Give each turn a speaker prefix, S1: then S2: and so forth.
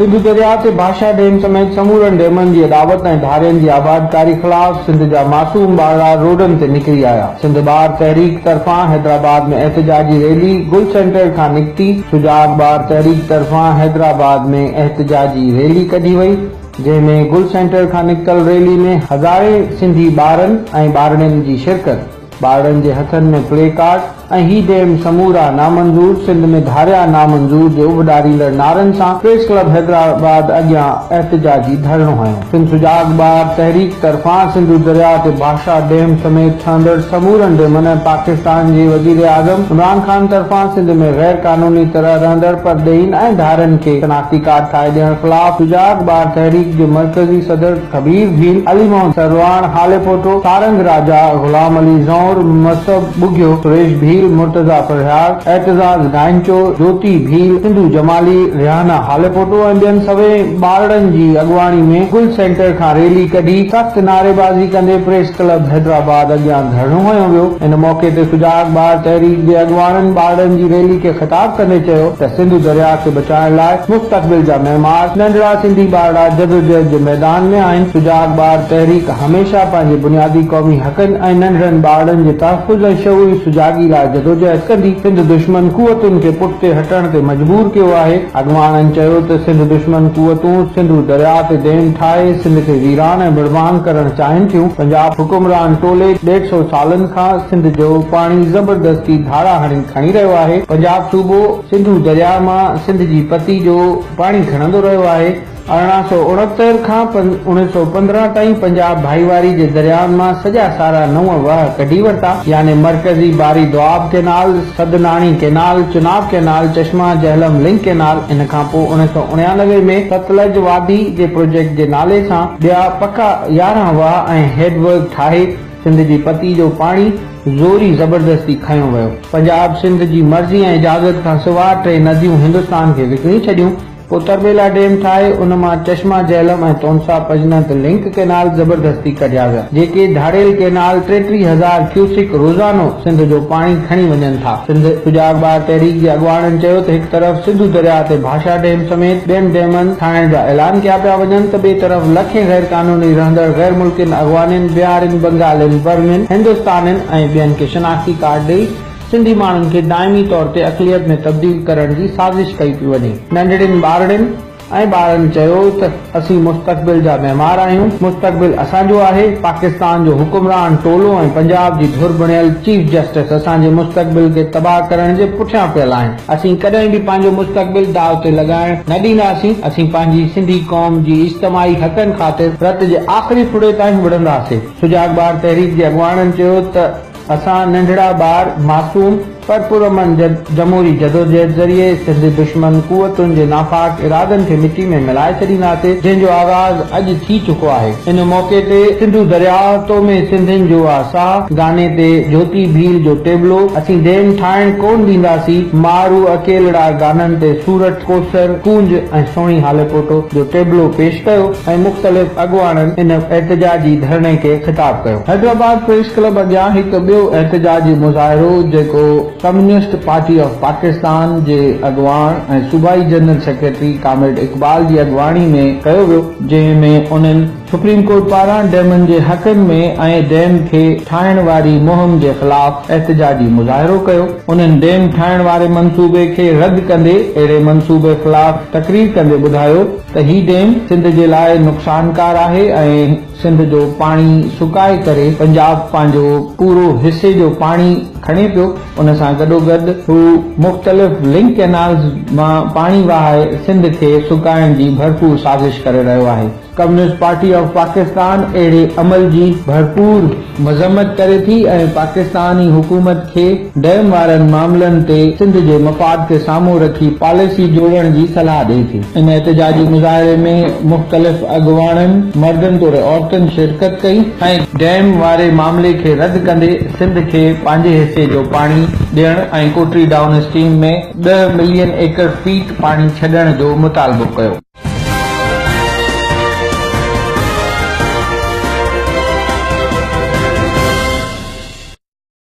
S1: سنڌو درياء تي ڀاشا ڊيم سميت سمورن ڊيمن جي اڏاوت ۽ ڌارين جي آبادڪاري خلاف سنڌ جا معصوم ٻارڙا روڊن تي نڪري آيا. سنڌ ٻار تحريڪ طرفان حيدرآباد ۾ احتجاجي ريلي گل سينٽر کان نڪتي. سجاڳ ٻار تحريڪ طرفان حيدرآباد ۾ احتجاجي ريلي ڪڍي وئي، جنهن ۾ گل سينٽر کان نڪتل ريلي ۾ هزارين سنڌي ٻارن ۽ ٻارڙين جي شرڪت. ٻارڙن جي هٿن ۾ پلي ڪارڊ ۽ هي ڊيم سمورا نامنظور، سنڌ ۾ ڌاريا نامنظور جي اڀ ڏاريندڙ نعرن سان پريس ڪلب حيدرآباد اڳيان احتجاجي ڌرڻو هنيو. سنڌ سجاڳ ٻار تحريڪ طرفان سنڌو درياء تي ڀاشا ڊيم سميت ٺهندڙ سمورن ڊيمن ۽ پاڪستان جي وزيراعظم عمران خان طرفان سنڌ ۾ غير قانوني طرح رهندڙ پرڏيهين ۽ ڌارين کي شناختي ڪارڊ ٺاهي ڏيڻ خلاف سجاڳ ٻار تحريڪ جي مرڪزي صدر ڪبير ڀيل، علي محمد سرواڻ، هاليپوٽو، سارنگ راجا، غلام علي زئور، مصعب ٻگهيو، سريش ڀيل، مرتضيٰ پرهياڙ، اعتزاز گائنچو، جوتي ڀيل، سنڌو جمالي، ريحانه هاليپوٽو ۽ ٻين سوين ٻارڙن جي اڳواڻي ۾ گل سينٽر کان ريلي ڪڍي سخت نعريبازي ڪندي پريس ڪلب حيدرآباد اڳيان ڌرڻو هنيو ويو. ان موقعي تي سجاڳ ٻار تحريڪ جي اڳواڻن ٻارڙن جي ريلي کي خطاب ڪندي چيو ته سنڌو درياء کي بچائڻ لاء مستقبل جا معمار ننڍڙا سنڌي ٻارڙا جدوجهد جي ميدان ۾ آهن، سجاڳ ٻار تحريڪ هميشه پنهنجي بنيادي قومي حقن ۽ ننڍڙن ٻارڙن جي تحفظ ۽ شعوري سجاڳي لاء جدوجهد ڪندي سنڌ دشمن قوتن کي پٺتي هٽڻ تي مجبور ڪيو آهي. اڳواڻن چيو ته سنڌ دشمن قوتون سنڌو درياء تي ڊيم ٺاهي سنڌ کي ويران ۽ بڙبان ڪرڻ چاهين ٿيون، پنجاب حڪمران ٽولي ڏيڍ سئو سالن کان سنڌ جو پاڻي زبردستي ڌاڙا هڻي کڻي رهيو آهي، پنجاب صوبو سنڌو درياء مان سنڌ جي پتي جو پاڻي کڻندو رهيو آهي. 1869 کان 1915 تائين پنجاب ڀائيواري جي دريائن مان سڄا سارا نو واهه ڪڍي ورتا، يعني مرڪزي Bari Doab canal, Sadanani canal, Chenab canal, Chashma Jhelum link canal, ان کان پوء 1989 ۾ ستلج وادي جي پروجيڪٽ جي نالي سان ٻيا پڪا 11 واهه ۽ هيڊ ورڪ ٺاهي سنڌ جي پتي جو پاڻي زوري زبردستي کنيو ويو. پنجاب سنڌ جي مرضي ۽ اجازت کان سواء ٽي نديون هندستان کي وڪڻي ڇڏيون. پوء تربيلا ڊيم ٺاهي ان مان چشما جهلم ۽ تونسا پجنت لنڪ ڪئنال زبردستي ڪڍيا ويا، جيڪي ڌاڙيل ڪئنال 33 هزار ڪيوسڪ روزانو سنڌ جو پاڻي کڻي وڃن ٿا. سنڌ سجاڳ ٻار تحريڪ جي اڳواڻن چيو ته هڪ طرف سنڌو درياء تي ڀاشا ڊيم سميت ٻين ڊيمن ٺاهڻ جا اعلان ڪيا پيا وڃن ته ٻئي طرف لکين غير قانوني رهندڙ غير ملڪين افغانين، بهارين، بنگالين، برمين، هندستانين ۽ ٻين کي شناختي ڪارڊ ڏئي سنڌي ماڻهن کي دائمي طور تي اقليت ۾ تبديل ڪرڻ جي سازش ڪئي پئي وڃي. ننڍڙين ٻارڙين ۽ ٻارن چيو ته اسين مستقبل جا معمار آهيون، مستقبل اسان جو آهي، پاڪستان جو حڪمران ٽولو ۽ پنجاب جي ڌر بڻيل چيف جسٽس اسان جي مستقبل کي تباهه ڪرڻ جي پٺيان پيل آهن، اسين ڪڏهن به پنهنجو مستقبل داء تي لڳائڻ نه ڏينداسين، اسين پنهنجي سنڌي قوم جي اجتماعي حقن خاطر رت جي آخري ڦڙي تائين وڙهنداسين. سجاڳ ٻار تحريڪ جي اڳواڻن چيو ته. اسان ننڍڙا ٻار، معصوم پر پرامن جمهوري جدوجهد ذريعي سنڌ دشمن قوتن جي ناپاڪ ارادن کي مٽي ۾ ملائي ڇڏينداسين، جنهن جو آغاز اڄ ٿي چڪو آهي. ان موقعي تي سنڌو درياء تو ۾ سنڌين جو آ ساهه گاني تي جوتي ڀيل جو ٽيبلو، اسين ڊيم ٺاهڻ ڪون ڏينداسين، مارو اڪيلڙا گانن تي سورٺ، ڪوثر، ڪونج ۽ سهڻي هاليپوٽو جو ٽيبلو پيش ڪيو ۽ مختلف اڳواڻن ان احتجاجي ڌرڻي کي خطاب ڪيو. حيدرآباد پريس ڪلب اڳيان هڪ ٻيو احتجاجي مظاهرو جيڪو ڪميونسٽ پارٽي آف پاڪستان جي اڳواڻ ۽ صوبائي جنرل سيڪريٽري ڪامريڊ اقبال جي اڳواڻي ۾ ڪيو ويو جنهن ۾ انهن سپريم ڪورٽ پاران ڊيمن جي حقن ۾ ۽ ڊيم کي ٺاهڻ واري مهم جي خلاف احتجاجي مظاهرو ڪيو. انهن ڊيم ٺاهڻ واري منصوبي کي رد ڪندي اهڙي منصوبي خلاف تقرير ڪندي ٻڌايو ته هي ڊيم سنڌ جي لاء نقصانڪار آهي ۽ سنڌ جو پاڻي سڪائي ڪري پنجاب پنهنجو پورو حصي جو پاڻي کڻي پيو ان سان گڏوگڏ هو مختلف لنڪ ڪئنالز مان پاڻي وهائي سنڌ کي سڪائڻ جي ڀرپور سازش ڪري رهيو آهي. ڪميونسٽ پارٽي آف پاڪستان اهڙي عمل جي ڀرپور مذمت ڪري ٿي ۽ پاڪستاني حڪومت کي ڊيم وارن معاملن تي سنڌ جي مفاد کي سامهون رکي پاليسي جوڙڻ جي صلاح ڏئي ٿي. ان احتجاجي مظاهري ۾ مختلف اڳواڻن مردن توڙي عورتن شرڪت ڪئي ۽ ڊيم واري معاملي کي رد ڪندي سنڌ کي پنهنجي حصي جو پاڻي ڏيڻ ۽ ڪوٽڙي ڊائون اسٽريم ۾ ڏهه ملين ايڪڙ فيٽ پاڻي ڇڏڻ جو مطالبو ڪيو.